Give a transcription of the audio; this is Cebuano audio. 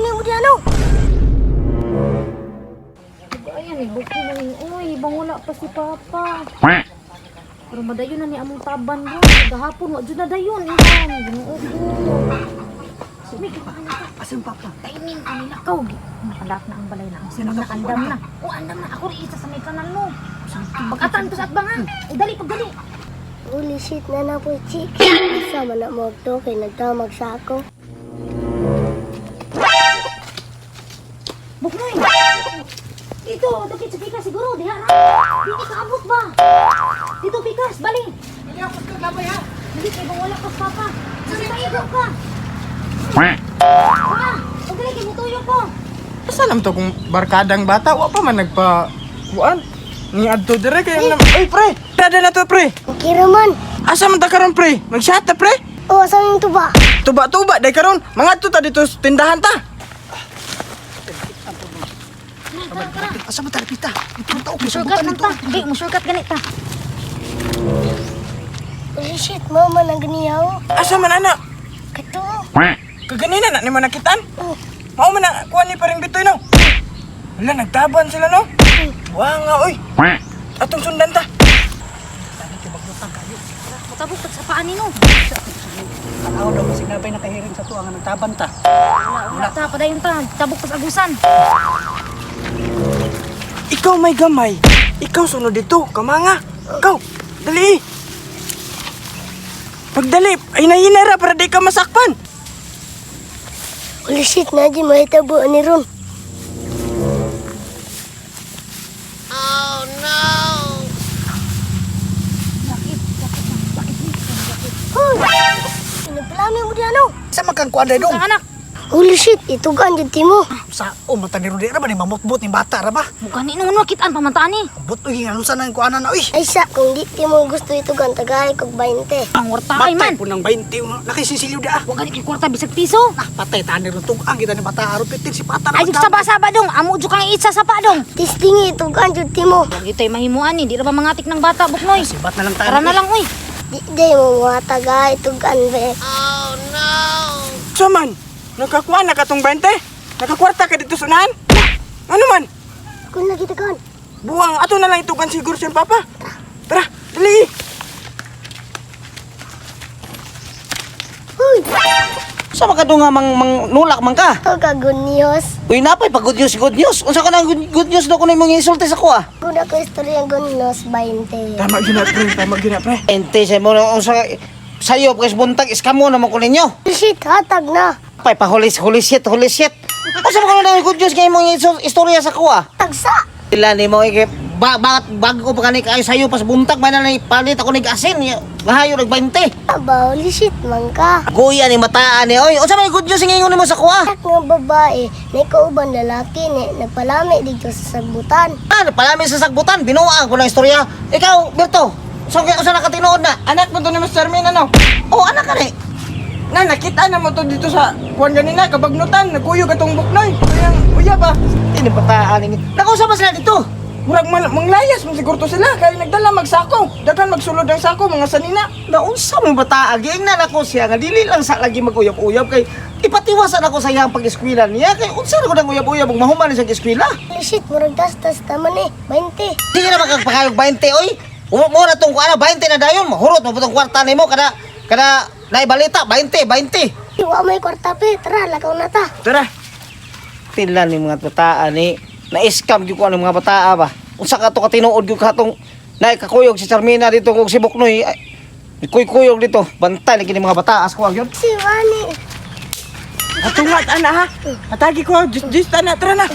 Nagpalami mo di ano? Ayan, eh, buko na yun. Uy, bangula pa si Papa. Pero madayon na ni among taban bro. Gahapon, wa jud na dayon. Ingon, Ginoo ko. Sumi, kakaan na ka. Asan papa? Timing ang nilakaw. Nakalak na ang balay na. Ang sunod na andam na. O, andam na. Ako rin isa sa may kanal no. Pag-atan to sa atbangan. O, dali, pagdali. Holy shit na na po, chicks. Isa man na mo to kay nagtamag sa ako. Buknoy! Dito, dapit sa pikas siguro. Diha ra. Dito ka abot ba? Dito pikas, bali. Ilyapos ka gamay ha. Dili kay wala ka papa. Sige, maigo ka. Pa, pagdali kay mutuyo ko. Asa lang to kung barkadang bata, wa pa man nagpa kuan. Ni adto dire kay nam. Oy pre, tada na to pre. Okay raman. Asa man ta karon pre? Mag-shot ta pre. O, asa yung tuba? Tuba-tuba day karon. Mangadto ta dito sa tindahan ta. Asa man talapita? Ito ang tao kay Musurkat sabutan man nito. ta. Di, musurkat ganit ta. Holy shit, mama na ganiyaw. Asa man ana? Kato. Kaganina na nimo nakitan. Oh, Mao man na kuan ni paring bitoy no. Wala nagtaban sila no. Wa nga oy. Atong sundan ta. Mutabok tag sa paa nino. Tanaw daw kasi nabay nakahiring sa tuwa nga nagtaban ta. Wala, wala ta, padayon ta. Tabok tas agusan. Ikaw may gamay. Ikaw sunod dito, kamanga. Ikaw, dali. Pagdali, ay nahinara para di ka masakpan. holy shit, na di mahitabo ani ron. Hoy! Nagpalami mo di ano? Sa man kang kuan day dong. Sa anak, Holy shit, itugan jud timo. Sa o mata ni Rudy ra ba ni mamutbot ni bata ra ba? mukha ni nung nakitaan pamantaan ni. Ambot oy ngalusan ang kuanan na oy. Ay sa, kung di timo gusto itugan, tagay kog 20. Ang warta ay man. Patay po ng 20 no. Nakisisilyo da. Wa gani kay kwarta bisag piso. Ah, patay ta ni ron tugang kita ni bata aron pitin si pata. Ay, saba-saba dong. Amo jud kang itsa sa pa dong. Tistingi, itugan jud timo. Wag ito'y mahimuan ni. Di ra ba mangatik ng bata, Buknoy? Sibat na lang tayo. Tara na lang, uy. Di di mo mga tagay itugan be. So man, nakakuha na katong 20. Nakakwarta ka dito sa unahan. Ano man? Kung lagi tagan. Buwang, ato na lang itugan siguro siyang papa. Tara, dali. Hoy! Sa ka nga mang, mang nulak man ka? Ako ka good news. Uy, napay pa good news, good news. Unsa ka nang good, good news daw kuno imong insulti sa ko ah? Kung ako istorya good news, 20. Tama gina pre, tama gina pre. Ente sa mo unsa sayo pagkas buntag iskamo naman ko ninyo. Holy shit, hatag na. Pay pa holy holy shit, holy shit. Unsa man kuno nang good news kay imong istorya sa ko ah? Tagsa! Ila nimo eh, ba, bakit bago ko pa kani kaayo sayo pas buntag man na palit ako nig asin. Mahayo nag 20. Aba, holy shit man ka. Guya ni mataan ni oy. Unsa may good news nga ingon nimo sa ko ah? Anak nga babae, na kauban lalaki ni nagpalami dito sa sagbutan. Ah, palami sa sagbutan, binuang ko ng istorya. Ikaw, Berto, so kaya usa nakatinuod na? Anak mo to ni Master Min, ano? Oh, anak ka ni. Na, nakita na mo to dito sa kuan ganina, kabagnutan, nagkuyog atong buknoy. Kayang, uya ba? Ini bataan ini. Nakausap ba sila dito? Murag man, manglayas mo siguro to sila, kaya nagdala magsako. Daghan magsulod ang sako, mga sanina. Naunsa mo bata giingnan ako siya nga dili lang sa lagi maguyab-uyab kay ipatiwasan ako sa iyang pag-eskwela niya kay unsa ra ko nang uyab-uyab ug mahuman ni siyang eskwela. Holy shit, murag tas-tas taman eh, 20. Sige na magkapakayog 20 oy. Mo mo na tong kuana 20 na dayon, mahurot mo putong kwarta nimo kada kada naibalita 20 20. Wa may kwarta pe, tara, lakaw na ta. Tara. Tila ni mga bataan ni na-scam gyud ko ang mga bataa ba. Unsa ka to katinuod gyud katong naikakuyog si Charmina dito kog si Buknoy. Ay, Kuy-kuyog dito. Bantay lagi ni mga bataa sa kuwag yun. Si Wani. Atungat, ana ha. Atagi ko, jis jis ana, tara na.